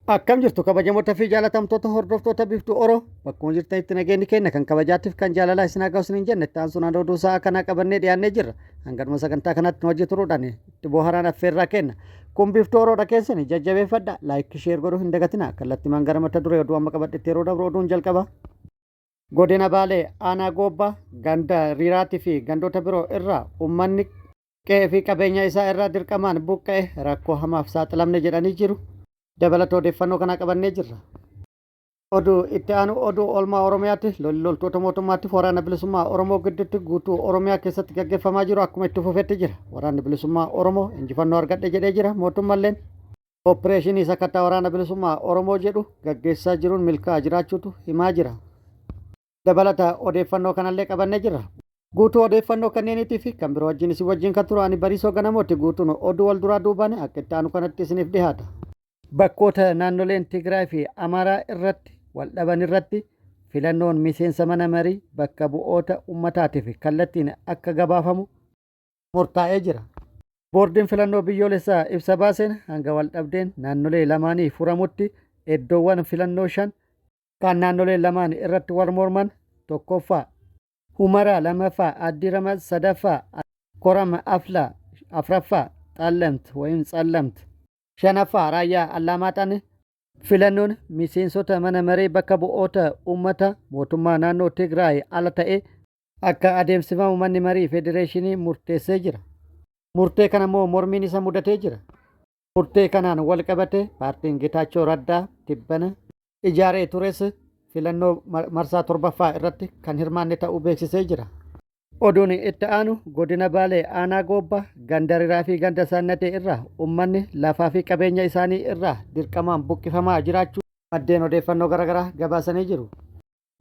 Akkam jirtu kabajamoota fi jaalatamtoota hordoftoota Biiftuu Oro bakkuma jirtanitti nageenyi keenya kan kabajaatiif kan jaalalaa isin haa ga'u isiniin jenna. Itti aansuun oduu sa'a kanaa qabannee dhiyaannee jirra. Hanga dhuma sagantaa kanaatti nu wajji turuudhaan itti bohaaraan affeerraa kenna. Kun Biiftuu Oroodha keessani jajjabeeffadha. Like share godhuu hin dagatina. Kallattimaan gara mata duree oduu amma qabadhetti yeroo dabru oduun jalqaba. Godina Baalee aanaa Goobbaa ganda Riiraatii fi gandoota biroo irraa uummanni qe'ee fi qabeenya isaa irraa dirqamaan buqqa'e rakkoo hamaaf saaxilamne jedhanii jiru. Dabalata odeeffannoo kanaa qabannee jirra. Oduu itti aanu oduu oolmaa Oromiyaatti lolli loltoota mootummaatiif waraana bilisummaa Oromoo gidduutti guutuu Oromiyaa keessatti gaggeeffamaa jiru akkuma itti fufetti jira. Waraanni bilisummaa Oromoo injifannoo argadhe jedhee jira. Mootummalleen opereeshinii sakattaa waraana bilisummaa Oromoo jedhu gaggeessaa jiruun milkaa'aa jiraachuutu himaa jira. Dabalata odeeffannoo kanallee qabannee jirra. Guutuu odeeffannoo kanneeniitii fi kan biroo wajjin isin wajjin kan turu ani Bariisoo Ganamooti. Guutuun oduu wal duraa duubaan akka itti aanu kanatti isiniif dhihaata. Bakkoota naannoleen Tigraay fi Amaaraa irratti wal dhaban irratti filannoon miseensa mana marii bakka bu'oota ummataatiif kallattiin akka gabaafamu murtaa'ee jira. Boordiin Filannoo Biyyoolessaa ibsa baaseen hanga wal dhabdeen naannolee lamaanii furamutti eddoowwan filannoo 5 kan naannoleen lamaan irratti wal morman 1ffaa Humaraa 2ffaa Addii Ramax 3ffaa Koram Afla 4ffaa Xallamt wayim Tsallamt 5ffaa Raayyaa Allaamaaxaan filannoon miseensota mana maree bakka bu'oota uummata mootummaa naannoo Tigraay ala ta'e akka adeemsifamu manni marii federeeshinii murteessee jira. Murtee kana immoo mormiin isa mudatee jira. Murtee kanaan wal qabate paartiin Getaachoo Raddaa tibbana ijaaree tures filannoo marsaa 7ffaa irratti kan hirmaanne ta'uu beeksisee jira. Oduun itti aanu godina Baalee aanaa Goobbaa ganda Riraa fi ganda Saannatee irraa uummanni lafaa fi qabeenya isaanii irraa dirqamaan buqqifamaa jiraachuu maddeen odeeffannoo garaagaraa gabaasanii jiru.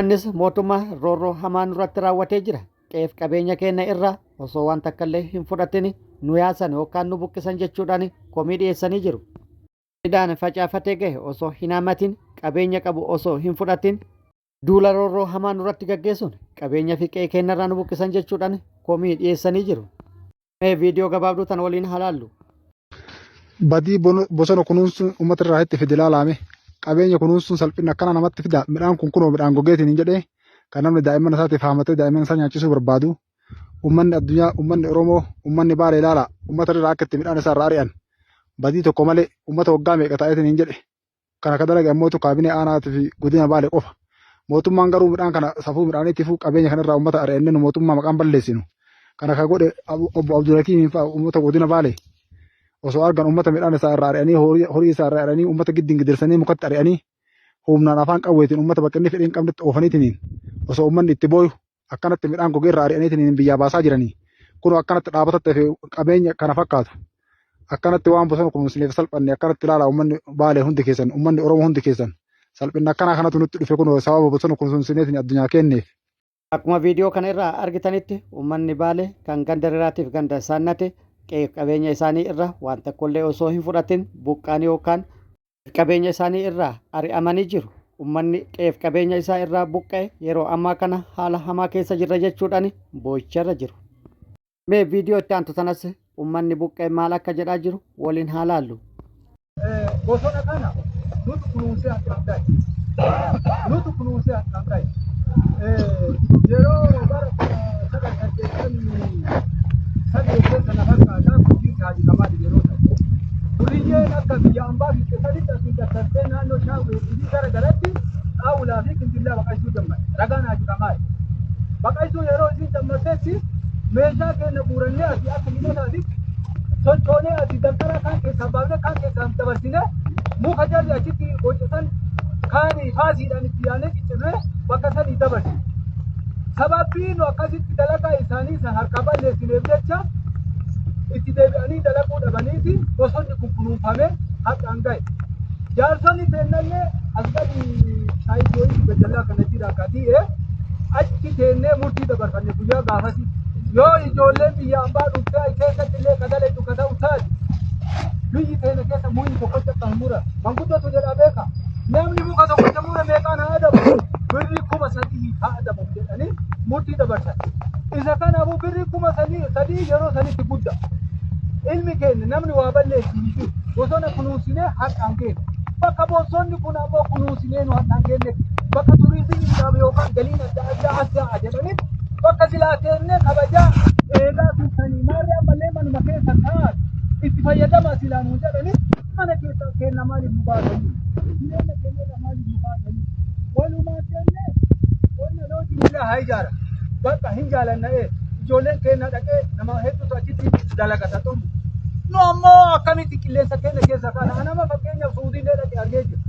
Innis mootummaa roorroo hamaa nurratti raawwatee jira. Qe'eef qabeenya keenya irraa osoo waan takkallee hin fudhatin nu yaasan yookaan nu buqqisan jechuudhaan komii dhiyeessanii jiru. Midhaan facaafatee gahe osoo hin haammatin qabeenya qabu osoo hin fudhatin duula roorroo hamaa nurratti gaggeessuun qabeenya fi qe'ee keenyarraa nu buqqisan jechuudhaan komii dhiyeessanii jiru. Mee viidiyoo gabaabduu tan waliin haa laallu. Badii bosona kunuunsuun uummata irraa itti fide ilaalaame. Qabeenya kunuunsuun salphina akkana namatti fida. Midhaan kun kunoo midhaan gogeetiin hin jedhee kan namni daa'imman isaatiif haamatee daa'imman isaa nyaachisuu barbaadu. Uummanni addunyaa, uummanni Oromoo, uummanni Baalee ilaala. Uummata irraa akka itti midhaan isaa irraa ari'an. Badii tokko malee uummata waggaa meeqa taa'eetiin hin jedhe. Kana ka dalage ammootu kaabinee aanaatii fi godina Baalee qofa. Mootummaan garuu midhaan kana safuu midhaaniitiifuu qabeenya kanarraa uummata ari'annee nu mootummaa maqaan balleessinu. Kana ka godhe obbo Abdulhakiimiin fa'a uummata godina Baalee. Osoo argan uummata midhaan isaa irraa ari'anii horii isaa irraa ari'anii uummata giddiin gidirsanii mukatti ari'anii humnaan afaan qawweetiin uummata bakka inni fedhii hin qabnetti oofaniitiniin osoo uummanni itti booyu akkanatti midhaan gogee irraa ari'aniitiin biyyaa baasaa jiranii kunoo akkanatti dhaabatatti hafe qabeenya kana fakkaatu akkanatti waan bosona kunuunsineef salphanne akkanatti ilaalaa uummanni Baalee hundi keessan uummanni Oromoo hundi keessan salphinna akkanaa kanatu nutti dhufe kunoo sababa bosona kunuunsineetiin addunyaa kenneef. Akkuma viidiyoo kana irraa argitanitti uummanni Baalee kan ganda Riraatiif ganda Saannate qe'eef qabeenya isaanii irra waan tokkollee osoo hin fudhatin buqqaanii yookaan qabeenya isaanii irraa ari'amanii jiru. Uummanni qe'eef qabeenya isaa irraa buqqa'e yeroo ammaa kana haala hamaa keessa jirra jechuudhaan boo'icharra jiru. Mee viidiyoo itti aantu sanas uummanni buqqa'e maal akka jedhaa jiru waliin haa laallu. Bosona kana nutu kunuunsee harkaan gahe. Nutu kunuunsee harkaan gahe. Yeroo bara 1988 keessa na fakkaata bulchiinsa Haji Kamaal yeroo ta'u. Duriyyeen akka biyya ambaa fixxe sanitti asiin daddarsee naannoo Shaawwee fi gara garatti xaawulaa fi kindillaa baqaysuu jammarte. Ragaan Haji Kamaal. Baqaysuu yeroo isiin jammartetti meeshaa keenya guurannee asii akka hidhataatitti sochoonee asii danqaraa kaan keessaa baafnee kaan keessaa dabarsinee muka jarri achitti bocesan kaan faasiidhaan itti yaanee ciccirree bakka sanii dabarsine. Sababbii nu akkasitti dalagaa isaanii san harkaa balleessineef jecha itti deebi'anii dalaguu dhabaniiti bosonni kun kunuunfamee har'aan gahe. Jaarsonni teennallee as gadi shaayii wayii gajjallaa kana jira akka ta'e achi teennee murtii dabarfanne guyyaa gaafasi. Yoo ijoolleen biyya ambaa dhuftee keessatti illee ka dalaytu ka ta'u taate biyyi teenya keessa mukni tokkocha kan mura manguddootu jedha beeka. Namni muka tokkocha mure meeqaan haa adabu? Birrii 3000 haa adabamu jedhanii murtii dabarsan. Isa kanaafuu birrii 3000 yeroo sanitti gudda. Ilmi keenya namni waa balleessu hin jiru. Bosona kunuunsinee har'aan geenya. Bakka bosonni kun ammoo kunuunsinee nu harkaan geenyetti, bakka turizimiin dhaabe yookaan galiin adda addaa as ga'a jedhanitti, bakka silaa teennee kabajaa eegaa turtanii, maarree ammallee manuma keessa taa'an itti fayyadama silaa nuun jedhanitti, mana keessa keenna maaliif nu baasanii? Jireenya keenya irraa maaliif nu baasanii? Walumaan teennee qonna loojii illee haa ijaaran. Bakka hin jaalanna'ee ijoolleen keenya dhaqee nama hedduutu achitti dalagata xuru. Nu ammoo akkamitti qilleensa keenya keessa kana nama fakkeenyaaf Suudiillee dhaqee argee jira.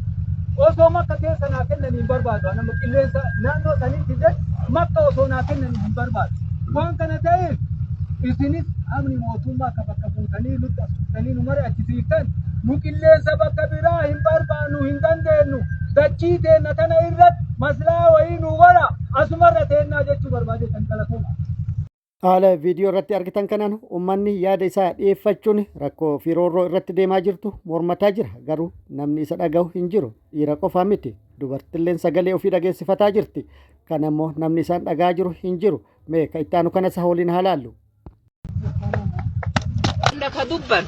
Osoo Makka keessa naa kennanii hin barbaadu. Nama qilleensa naannoo sanitti illee Makka osoo naa kennanii hin barbaadu. Waan kana ta'eef isinis qaamni mootummaa akka bakka buutanii nutti as dhuftanii nu mari'achisiiftan, nu qilleensa bakka biraa hin barbaannu, hin dandeenyu. Dachii teenna tana irratti maslaa wayii nu godha, asumarra teennaa jechuu barbaadeetan. Galatooma. Haala viidiyoo irratti argitan kanaan uummanni yaada isaa dhiyeeffachuun rakkoo fi roorroo irratti deemaa jirtu mormataa jira. Garuu namni isa dhagahu hin jiru. Dhiira qofaa miti. Dubartilleen sagalee ofii dhageessifataa jirti. Kana immoo namni isaan dhagaa jiru hin jiru. Mee ka itti aanu kanas waliin haa laallu. Ka dubban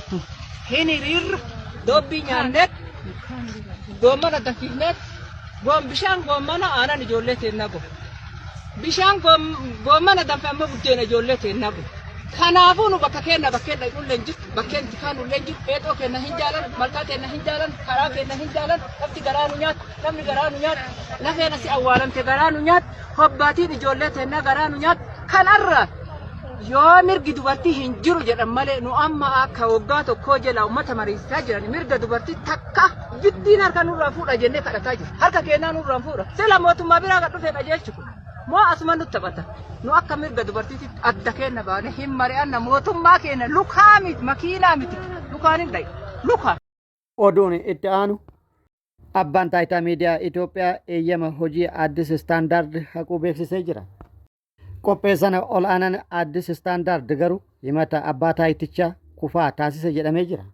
hin hiriirra doobbii nyaanneet, goommana danfifneet, bishaan goommana aanan ijoollee teennaa gofa. Bishaan goommana danfe ammoo buddeena ijoollee teennaa gofa. Kanaafuu nu bakka keenna bakkeen dhaqnullee hin jirtu, bakkeen itti kaanullee hin jirtu, eexoo keenna hin jaalan, malkaa keenna hin jaalan, karaa keenna hin jaalan, lafti garaa nu nyaatu, namni garaa nu nyaatu, lafeen asii awwaalamte garaa nu nyaatu, hobbaatiin ijoollee teennaa garaa nu nyaatu. Kanarraa yoo mirgi dubartii hin jiru jedhan malee, nu amma akka waggaa tokkoo jala uummata mariisisaa jiran, mirga dubartii takka giddiin harka nurraa fuudha jennee kadhataa jiru. Harka keenyaa nurraa fuudha. Sila mootummaa biraa kan dhufe qajeelchu kun moo asuma nutti taphata? Nu akka mirga dubartiitti adda keenya baane hin mari'anna. Mootummaa keenya lukaa miti, makiinaa miti, lukaan hin dhayu. Lukaa. Oduun itti aanu, abbaan taayitaa miidiyaa Itoophiyaa eeyyama hojii Addis Standard haquu beeksisee jira. Qopheessan ol aanaan Addis Standard garuu himata abbaa taayitichaa kufaa taasise jedhamee jira.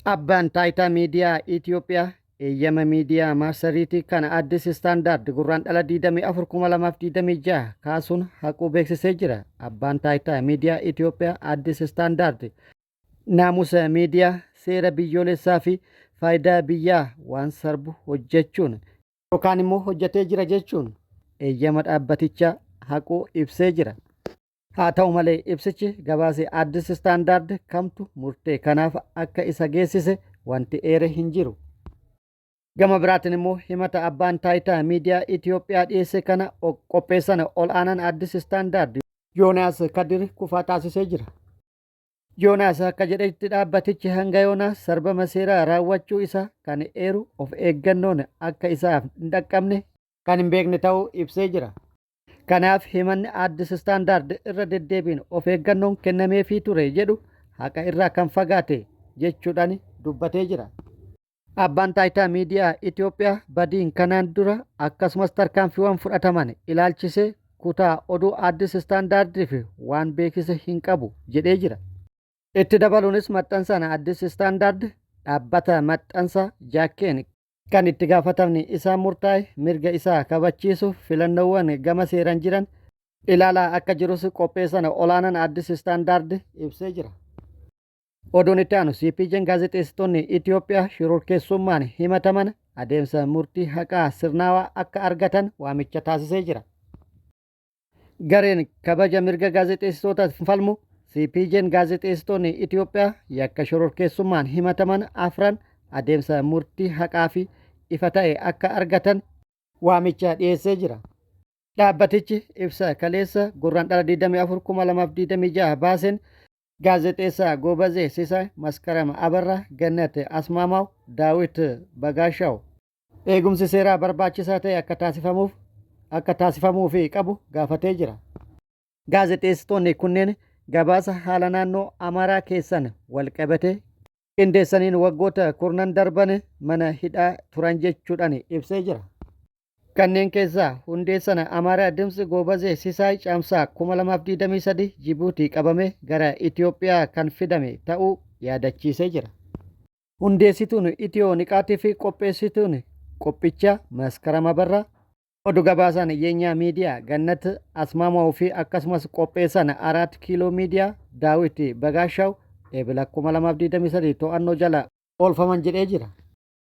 Abbaan taayitaa miidiyaa Itoophiyaa eeyyama miidiyaa marsariitii kan Addis Standard Gurraandhala 24, 2026 kaasuun haquu beeksisee jira. Abbaan taayitaa miidiyaa Itoophiyaa Addis Standard naamusa miidiyaa, seera biyyoolessaa fi faayidaa biyyaa waan sarbu hojjechuun yookaan immoo hojjetee jira jechuun eeyyama dhaabbatichaa haquu ibsee jira. Haa ta'u malee, ibsichi gabaasee Addis Standard kamtu murtee kanaaf akka isa geessise wanti eere hin jiru. Gama biraatiin immoo himata abbaan taayitaa miidiyaa Itoophiyaa dhiyeesse kana qopheessan ol aanaan Addis Standard Yoonaas Kadir kufaa taasisee jira. Yoonaas akka jedhetti, dhaabbatichi hanga yoonaas sarbama seeraa raawwachuu isaa kan eeru of eeggannoon akka isaaf hin dhaqqabne kan hin beekne ta'uu ibsee jira. Kanaaf himanni Addis Standard irra deddeebiin of eeggannoon kennameefii ture jedhu haqa irraa kan fagaate jechuudhaan dubbatee jira. Abbaan taayitaa miidiyaa Itoophiyaa badiin kanaan dura akkasumas tarkaanfiiwwan fudhataman ilaalchisee kutaa oduu Addis Standardiif waan beeksise hin qabu jedhee jira. Itti dabaluunis maxxansaan Addis Standard dhaabbata maxxansa Jaakkeen kan itti gaafatamni isaa murtaa'e mirga isaa kabachiisuuf filannoowwan gama seeraan jiran ilaalaa akka jirus qopheessan olaanaan Addis Standard ibsee jira. Oduun itti aanu, CPJ'n gaazexeessitoonni Itoophiyaa shororkeessummaan himataman adeemsa murtii haqaa sirnaawaa akka argatan waamicha taasisee jira. Gareen kabaja mirga gaazexeessitootaaf falmu CPJ'n gaazexeessitoonni Itoophiyaa yakka shororkeessummaan himataman afran adeemsa murtii haqaa fi ifa ta'e akka argatan waamicha dhiyeessee jira. Dhaabbatichi ibsa kaleessa Gurraandhala 24, 2026 baaseen gaazexeessaa Goobazee Sisaay, Maskaram Abarraa, Gannat Asmaamaw, Daawit Bagaashaw eegumsi seeraa barbaachisaa ta'e akka taasifamuuf qabu gaafatee jira. Gaazexeessitoonni kunneen gabaasa haala naannoo Amaaraa keessan walqabate qindeessaniin waggoota kurnan darban mana hidhaa turan jechuudhaan ibsee jira. Kanneen keessaa hundeessan Amaaraa Dimtsi Goobazee Sisaay Caamsaa 2023 Jibuutii qabame gara Itoophiyaa kan fidame ta'uu yaadachiisee jira. Hundeessituun Itiyoo Niqaatii fi qopheessituun qophichaa Maskaram Abarraa, oduu gabaasaan Yeenyaa Miidiyaa Gannat Asmaamaw fi akkasumas qopheessan Araat Kiiloo Miidiyaa Daawit Bagaashaw Eebila 2023 to'annoo jala oolfaman jedhee jira.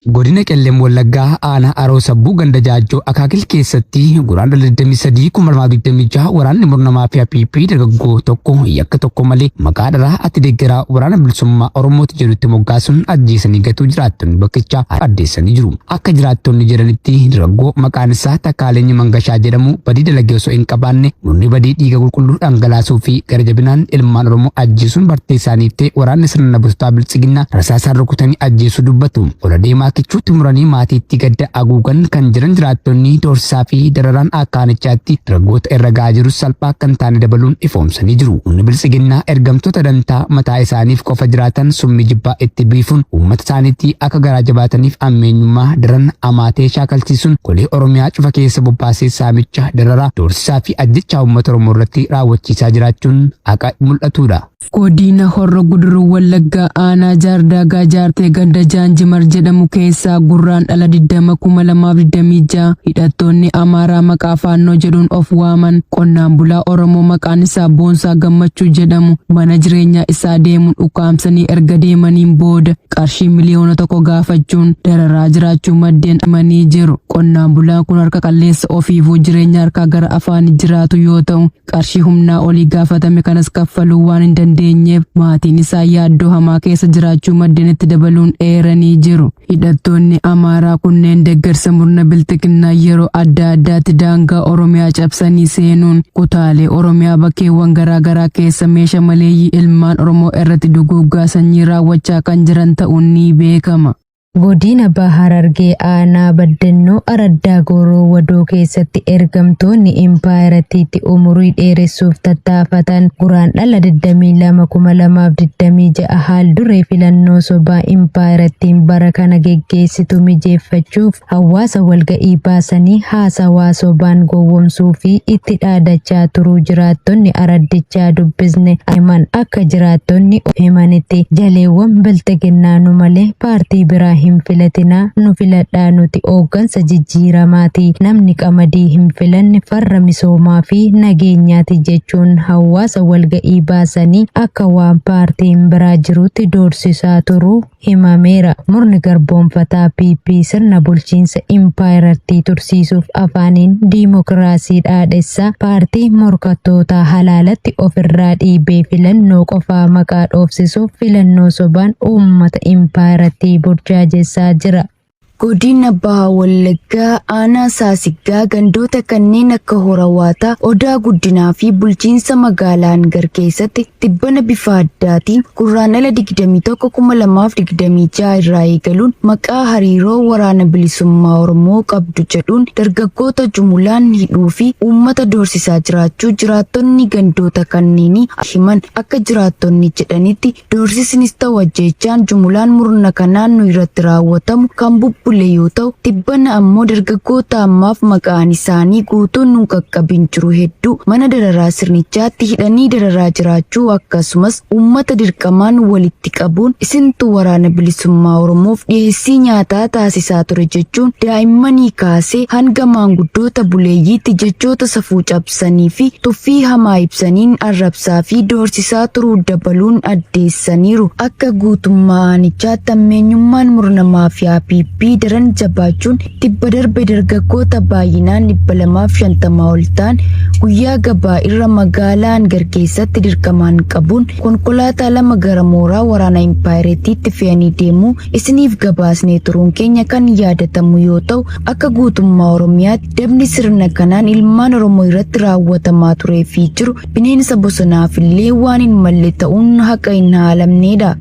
Godina Qellem Wallaggaa aanaa Aroo Sabbuu ganda Jaajjoo Akaakil keessatti Guraandhala 23 2026 waraanni murna maafiyaa PP dargaggoo tokko yakka tokko malee maqaa dharaa ati deeggaraa waraana bilisummaa Oromooti jedhutti moggaasuun ajjeesanii gatuu jiraattonni bakkichaa addeessanii jiru. Akka jiraattonni jedhanitti dargaggoo maqaan isaa Takkaaleenyi Mangashaa jedhamu badii dalagee osoo hin qabaanne murni badii dhiiga qulqulluu dhangalaasuu fi gara jabinaan ilmaan Oromoo ajjeesuun bartee isaaniif ta'e waraanni sirna bustaa biltsiginnaa rasaasaan rukutanii ajjeesuu dubbatu. Ola deemaa kichuutti muranii maatiitti gadda haguugan kan jiran jiraattonni doorsisaa fi dararaan akka aanichaatti dargaggoota irra ga'aa jirus salphaa akka hin taane dabaluun ifoomsanii jiru. Humni biltsiginnaa ergamtoota dantaa mataa isaaniif qofa jiraatan summii jibbaa itti biifuun uummata isaaniitti akka garaa jabaataniif ammeenyummaa daran amaatee shaakalchiisuun golee Oromiyaa cufa keessa bobbaasee saamicha, dararaa, doorsisaa fi ajjechaa uummata Oromoo irratti raawwachiisaa jiraachuun haqa mul'atudha. Godina Horro Guduruu Wallaggaa Aanaa Jaardaagaa Jaartee ganda Jaanjimar jedhamu keessaa Gurraandhala 20, 2026 hidhattoonni Amaaraa maqaa Faannoo jedhuun of waaman qonnaan bulaa Oromoo maqaan isaa Boonsaa Gammachuu jedhamu mana jireenyaa isaa deemuun ukkaamsanii erga deemaniin booda qarshii 1,000,000 gaafachuun dararaa jiraachuu maddeen himanii jiru. Qonnaan bulaan kun harka qalleessa ofiifuu jireenya harkaa gara afaanii jiraatu yoo ta'u, qarshii humnaa olii gaafatame kanas kaffaluu waan hin dandeenyeef maatiin isaa yaaddoo hamaa keessa jiraachuu maddeen itti dabaluun eeranii jiru. Hidhattoonni Amaaraa kunneen deeggarsa murna bilxiginnaa yeroo adda addaatti daangaa Oromiyaa cabsanii seenuun kutaalee Oromiyaa bakkeewwan garaa garaa keessa meeshaa maleeyyii ilmaan Oromoo irratti duguuggaa sanyii raawwachaa kan jiran ta'uun ni beekama. Godina Baha Harargee Aanaa Baddannoo Araddaa Gooroo Wadoo keessatti ergamtoonni Impaayeratiitti umurii dheeressuuf tattaafatan Guraandhala 22,2026 haal duree filannoo sobaa Impaayerattiin bara kana geggeessitu mijeeffachuuf hawaasa walga'ii baasanii haasawaa sobaan gowwomsuu fi itti dhaadachaa turuu jiraattonni araddichaa dubbisne himan. Akka jiraattonni himanitti jaleewwan bilxiginnaa nu malee paartii biraa hin filatinaa, nu filadhaa, nuti hooggansa jijjiiramaati, namni qamadii hin filanne farra misoomaa fi nageenyaati jechuun hawaasa walga'ii baasanii akka waan paartiin biraa jirutti doorsisaa turuu himameera. Murni garboomfataa PP sirna bulchiinsa impaayerartii tursiisuuf afaaniin diimokiraasii dhaadhessaa paartii morkattootaa halaalatti ofirraa dhiibee filannoo qofaa maqaa dhoofsisuuf filannoo sobaan uummata impaayerartii burjaajessaa jira. Godina Baha Wallaggaa Aanaa Saasiggaa gandoota kanneen akka Horawaataa, Odaa Guddinaa fi bulchiinsa magaalaa Hangar keessatti tibbana bifa addaatiin Gurraandhala 21,2026 irraa eegaluun maqaa hariiroo waraana bilisummaa Oromoo qabdu jedhuun dargaggoota jumulaan hidhuu fi uummata doorsisaa jiraachuu jiraattonni gandoota kanneenii himan. Akka jiraattonni jedhanitti doorsisnis ta'u ajjeechaan jumulaan murna kanaan nu irratti raawwatamu kan bubbule yoo ta'u, tibbana ammoo dargaggoota ammaaf maqaan isaanii guutuun nu qaqqabin jiru hedduu mana dararaa sirnichaatti hidhanii dararaa jiraachuu, akkasumas uummata dirqamaan walitti qabuun isintu waraana bilisummaa Oromoof dhiyeessii nyaataa taasisaa ture jechuun daa'immanii kaasee hanga maanguddoota buleeyyiitti jechoota safuu cabsanii fi tuffii hamaa ibsaniin arrabsaa fi doorsisaa turuu dabaluun addeessaniiru. Akka guutummaa aanichaatti ammeenyummaan murna maafiyaa PP daran jabaachuun tibba darbe dargaggoota baay'inaan 250 ol ta'an guyyaa gabaa irra magaalaa Hangar keessatti dirqamaan qabuun konkolaataa lama gara mooraa waraana impaayiretiitti fe'anii deemuu isiniif gabaasnee turuun keenya kan yaadatamu yoo ta'u, akka guutummaa Oromiyaatti dabni sirna kanaan ilmaan Oromoo irratti raawwatamaa turee fi jiru bineensa bosonaaf illee waan hin malle ta'uun haqa hin haalamnedha.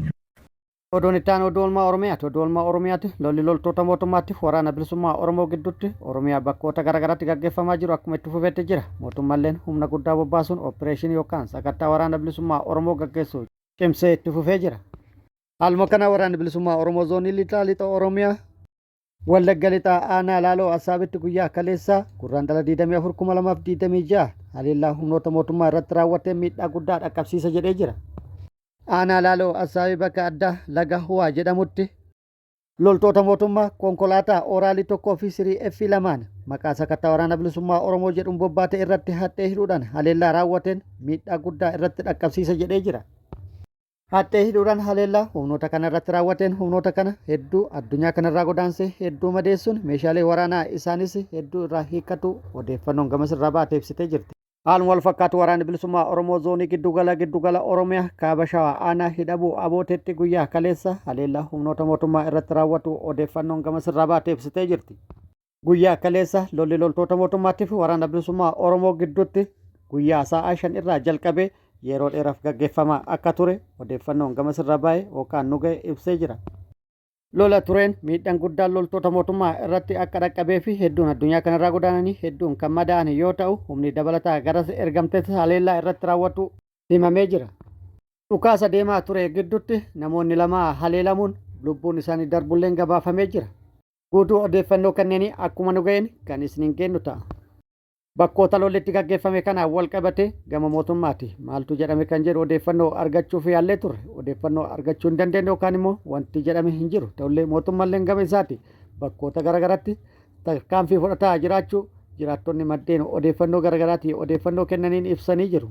Oduun itti aanu oduu oolmaa Oromiyaati. Oduu oolmaa Oromiyaati. Lolli loltoota mootummaatti waraana bilisummaa Oromoo gidduutti Oromiyaa bakkoota garaagaraatti gaggeeffamaa jiru akkuma itti fufetti jira. Mootummaalleen humna guddaa bobbaasuun opereeshinii yookaan sakattaa waraana bilisummaa Oromoo gaggeessu cimsee itti fufee jira. Haaluma kana waraanni bilisummaa Oromoo zoonii lixaa lixa Oromiyaa Wallagga lixaa aanaa Laaloo Asaabitti guyyaa kaleessaa Gurraandhala 24 2026 haleellaa humnoota mootummaa irratti raawwatee miidhaa guddaa dhaqqabsiisa jedhee jira. Aanaa Laaloo Asaabii bakka addaa Laga Huwaa jedhamutti loltoota mootummaa konkolaataa Ooraalii tokkoo fi sirii F lamaan maqaa sakattaa waraana bilisummaa Oromoo jedhuun bobbaate irratti haxxee hidhuudhaan haleellaa raawwateen miidhaa guddaa irratti dhaqqabsiisa jedhee jira. Haxxee hidhuudhaan haleellaa humnoota kana irratti raawwateen humnoota kana hedduu addunyaa kanarraa godaansee, hedduu madeessuun, meeshaalee waraanaa isaanis hedduu irraa hiikkatu odeeffannoon gamas irraa baate ibsitee jirti. Haaluma wal fakkaatu, Waraanni Bilisummaa Oromoo zoonii giddugala giddugala Oromiyaa, kaaba Shawaa, aanaa Hidhabuu Abootetti guyyaa kaleessa haleellaa humnoota mootummaa irratti raawwatu odeeffannoon gamas irraa baate ibsitee jirti. Guyyaa kaleessa lolli loltoota mootummaattii fi Waraana Bilisummaa Oromoo gidduutti guyyaa sa'a 5 irraa jalqabee yeroo dheeraaf gaggeeffamaa akka ture odeeffannoon gamas irraa bahe yookaan nu ga'e ibsee jira. Lola tureen miidhaan guddaan loltoota mootummaa irratti akka dhaqqabee fi hedduun addunyaa kanarraa godaananii hedduun kan madaa'an yoo ta'u, humni dabalataa garas ergamtes haleellaa irratti raawwatu himamee jira. Dhukaasa deemaa ture gidduutti namoonni lama haleelamuun lubbuun isaanii darbulleen gabaafamee jira. Guutuu odeeffannoo kanneenii akkuma nu ga'een kan isiniin geennu ta'a. Bakkoota lolli itti gaggeeffame kanaan wal qabate gama mootummaati maaltu jedhame kan jedhu odeeffannoo argachuuf yaallee turre. Odeeffannoo argachuu hin dandeenye yookaan immoo wanti jedhame hin jiru. Ta'ullee mootummaalleen gama isaati bakkoota garaagaratti tarkaanfii fudhataa jiraachuu jiraattonni maddeen odeeffannoo garaagaraatii odeeffannoo kennaniin ibsanii jiru.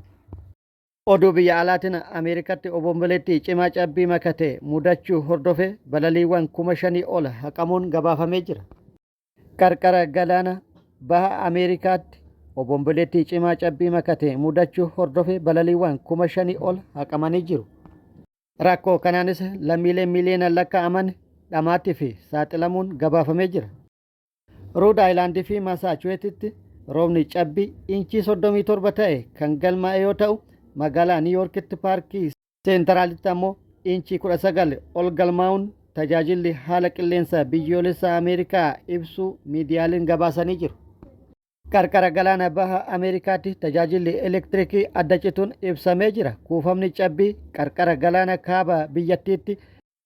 Oduu biyya alaatiin, Ameerikaatti obomboleettii cimaa cabbii makate mudachuu hordofe balaliiwwan 5,000 ol haqamuun gabaafamee jira. Qarqara galaana baha Ameerikaatti obomboleettii cimaa cabbii makate mudachuu hordofe balaliiwwan 5,000 ol haqamanii jiru. Rakkoo kanaanis lammiileen miiliyoona lakkaa'aman dhamaatii fi saaxilamuun gabaafamee jira. Rood Aayilaandii fi Masaachuweetitti roobni cabbii inchii 37 ta'e kan galmaa'e yoo ta'u, magaalaa Niiwuyoorkitti paarkii Seentaraalitti ammoo inchii 19 ol galmaa'uun tajaajilli haala qilleensa biyyoolessaa Ameerikaa ibsuu miidiyaaleen gabaasanii jiru. Qarqara galaana baha Ameerikaatti tajaajilli elektirikii adda cituun ibsamee jira. Kuufamni cabbii qarqara galaana kaaba biyyattiitti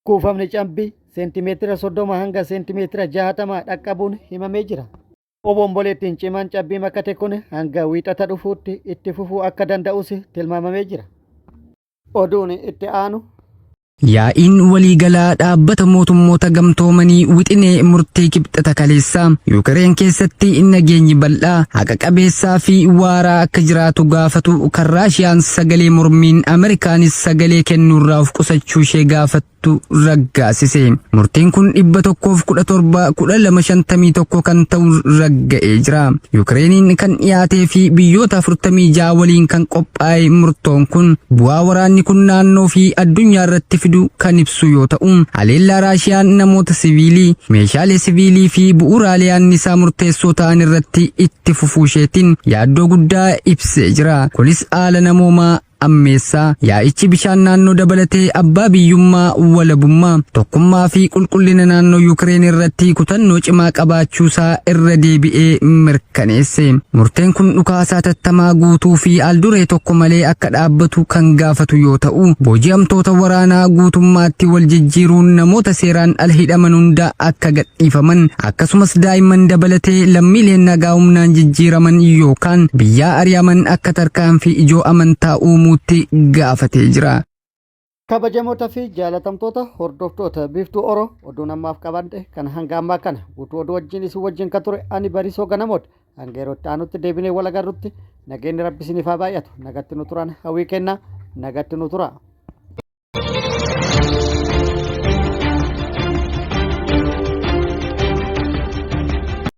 kuufamni cabbii seentimeetira 30 hanga seentimeetira 60 dhaqqabuun himamee jira. Obomboleettiin cimaan cabbii makate kun hanga Wiixata dhufuutti itti fufuu akka danda'us tilmaamamee jira. Oduun itti aanu. Yaa'iin waliigalaa Dhaabbata Mootummoota Gamtoomanii wixinee murtii Kibxata kaleessaa Yuukireen keessatti nageenyi bal'aa, haqa qabeessaa fi waaraa akka jiraatu gaafatu kan Raashiyaan sagalee mormiin Ameerikaanis sagalee kennuurraa of qusachuu ishee gaafattu raggaasise. Murtiin kun 117 12 51 kan ta'u ragga'ee jira. Yuukireeniin kan dhiyaatee fi biyyoota 46 waliin kan qophaa'e murtoon kun bu'aa waraanni kun naannoo fi addunyaa irratti fidu kan ibsu yoo ta'u, haleellaa Raashiyaan namoota siviilii, meeshaalee siviilii fi bu'uuraalee annisaa murteessoo ta'an irratti itti fufuu isheetiin yaaddoo guddaa ibsee jira. Kunis haala namoomaa ammeessaa. Yaa'ichi bishaan naannoo dabalatee abbaa biyyummaa, walabummaa, tokkummaa fi qulqullina naannoo Yuukireen irratti kutannoo cimaa qabaachuusaa irra deebi'ee mirkaneesse. Murteen kun dhukaasaa tattamaa guutuu fi alduree tokko malee akka dhaabbatu kan gaafatu yoo ta'u, booji'amtoota waraanaa guutummaatti wal jijjiiruun namoota seeraan ala hidhaman hunda akka gadhiifaman, akkasumas daa'imman dabalatee lammiileen nagaa humnaan jijjiiraman yookaan biyyaa ari'aman akka tarkaanfii ijoo amantaa uumuutti gaafatee jira. Kabajamoota fi jaalatamtoota hordoftoota Biiftuu Oro, oduun ammaaf qabadhe kan hanga ammaa kana. Guutuu oduu wajjin isin wajjin kan ture ani Bariisoo Ganamooti. Hanga yeroo itti aanutti deebinee wal agarrutti nageenyi Rabbi isiniif haa baay'atu. Nagatti nu turan hawwii kennaa, nagatti nu tura.